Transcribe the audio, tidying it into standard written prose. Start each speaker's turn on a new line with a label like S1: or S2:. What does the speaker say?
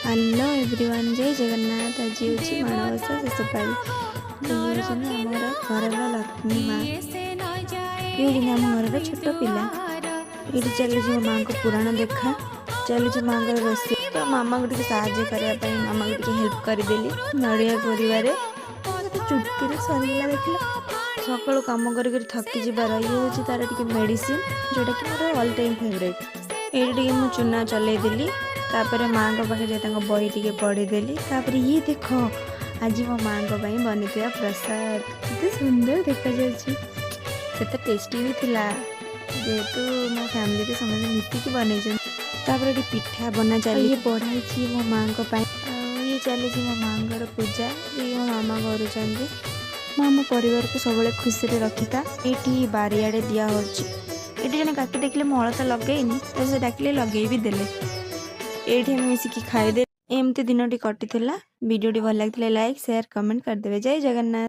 S1: Hello everyone, ଜୟ ଜଗନ୍ନାଥ। ଆଜି ହେଉଛି ମାଣବସା ଶେଷ ପାଳି। ତ ଇଏ ହେଉଛନ୍ତି ଆମର ଘରର ଲକ୍ଷ୍ମୀ ମା, ଇଏ ହେଉଛନ୍ତି ଆମ ଘରର ଛୋଟ ପିଲା। ଏଇଠି ଚାଲିଛି ମୋ ମାଆଙ୍କ ପୁରାଣ ଦେଖା, ଚାଲିଛି ମାଆଙ୍କର ରୋଷେଇ। ତ ମାମାକୁ ଟିକେ ସାହାଯ୍ୟ କରିବା ପାଇଁ ମାମାକୁ ଟିକେ ହେଲ୍ପ କରିଦେଲି ନଡ଼ିଆ କୋରିବାରେ। କେତେ ଚୁଟକିରେ ସରିଗଲା ଦେଖିଲ। ସକାଳୁ କାମ କରି କରି ଥକି ଯିବାର ଇଏ ହେଉଛି ତାର ଟିକେ ମେଡ଼ିସିନ, ଯେଉଁଟାକି ମୋର ଅଲ୍ ଟାଇମ୍ ଫେଭରେଟ୍। ଏଇଠି ଟିକେ ମୁଁ ଚୁନା ଚଲେଇଦେଲି, ତାପରେ ମାଆଙ୍କ ପାଖରେ ଯାଇ ତାଙ୍କ ବହି ଟିକେ ପଢ଼ିଦେଲି। ତାପରେ ଇଏ ଦେଖ, ଆଜି ମୋ ମାଆଙ୍କ ପାଇଁ ବନିଥିବା ପ୍ରସାଦ କେତେ ସୁନ୍ଦର ଦେଖାଯାଉଛି। ସେତେ ଟେଷ୍ଟି ବି ଥିଲା, ଯେହେତୁ ମୋ ଫ୍ୟାମିଲିରେ ସମସ୍ତେ ମିଶିକି ବନେଇଛନ୍ତି। ତାପରେ ଏଠି ପିଠା ବନା ଚାଲି, ଇଏ ବଢ଼ା ହେଇଛି ମୋ ମାଆଙ୍କ ପାଇଁ। ଆଉ ଇଏ ଚାଲିଛି ମୋ ମାଆଙ୍କର ପୂଜା, ଇଏ ମୋ ମାମା କରୁଛନ୍ତି। ମା ଆମ ପରିବାରକୁ ସବୁବେଳେ ଖୁସିରେ ରଖିଥା। ଏଇଠି ବାରିଆଡ଼େ ଦିଆ ହେଉଛି। ଏଇଠି ଜଣେ କାକି ଦେଖିଲେ ମୁଁ ଅଳତା ଲଗେଇନି, ତ ସେ ଡାକିଲେ, ଲଗେଇ ବି ଦେଲେ। ଏଇଠି ଆମେ ମିଶିକି ଖାଇଦେଲେ। ଏମିତି ଦିନଟି କଟିଥିଲା। ଭିଡ଼ିଓଟି ଭଲ ଲାଗିଥିଲେ ଲାଇକ୍, ସେୟାର, କମେଣ୍ଟ କରିଦେବେ। ଜୟ ଜଗନ୍ନାଥ।